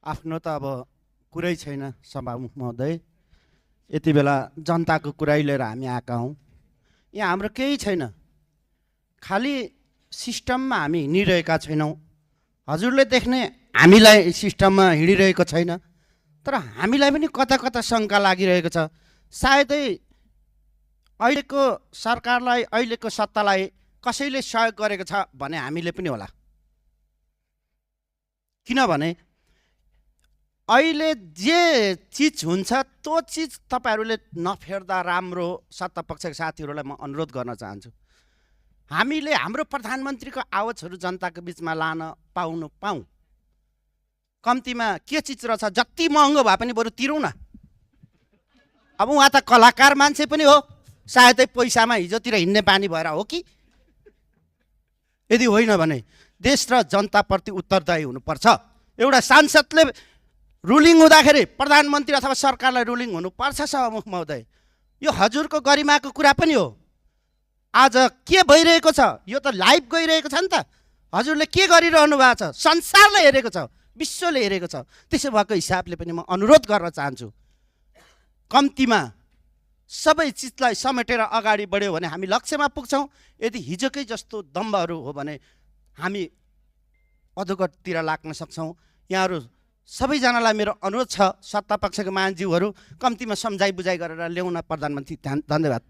आफ्नो त अब कुरै छैन सभामुख महोदय। यति बेला जनताको कुरा लिएर हामी आएका हौँ। यहाँ हाम्रो केही छैन, खालि सिस्टममा हामी हिँडिरहेका छैनौँ। हजुरले देख्ने हामीलाई सिस्टममा हिँडिरहेको छैन, तर हामीलाई पनि कता कता शङ्का लागिरहेको छ। सायदै अहिलेको सरकारलाई, अहिलेको सत्तालाई कसैले सहयोग गरेको छ भने हामीले पनि होला। किनभने अहिले जे चिज हुन्छ त्यो चिज तपाईहरूले नफेर्दा राम्रो। सत्तापक्षका साथीहरूलाई म अनुरोध गर्न चाहन्छु, हामीले हाम्रो प्रधानमन्त्रीको आवाजहरू जनताको बिचमा लान पाऊँ। कम्तीमा के चिज रहेछ, जति महँगो भए पनि बरु तिरौँ न। अब उहाँ त कलाकार मान्छे पनि हो, सायदै पैसामा हिजोतिर हिँड्ने बानी भएर हो कि? यदि होइन भने देश र जनताप्रति उत्तरदायी हुनुपर्छ। एउटा सांसदले रुलिङ हुँदाखेरि प्रधानमन्त्री अथवा सरकारलाई रुलिङ हुनुपर्छ। सभामुख महोदय, यो हजुरको गरिमाको कुरा पनि हो। आज के भइरहेको छ, यो त लाइभ गइरहेको छ नि त। हजुरले के गरिरहनु भएको छ, संसारले हेरेको छ, विश्वले हेरेको छ। त्यसो भएको हिसाबले पनि म अनुरोध गर्न चाहन्छु, कम्तीमा सबै चिजलाई समेटेर अगाडि बढ्यो भने हामी लक्ष्यमा पुग्छौँ। यदि हिजोकै जस्तो दम्बहरू हो भने हामी अधोगतितिर लाग्न सक्छौँ। यहाँहरू सबैजनालाई मेरो अनुरोध छ, सत्तापक्षका महाज्यूहरू कम्तीमा सम्झाइ बुझाइ गरेर ल्याउन प्रधानमन्त्री। धन्यवाद।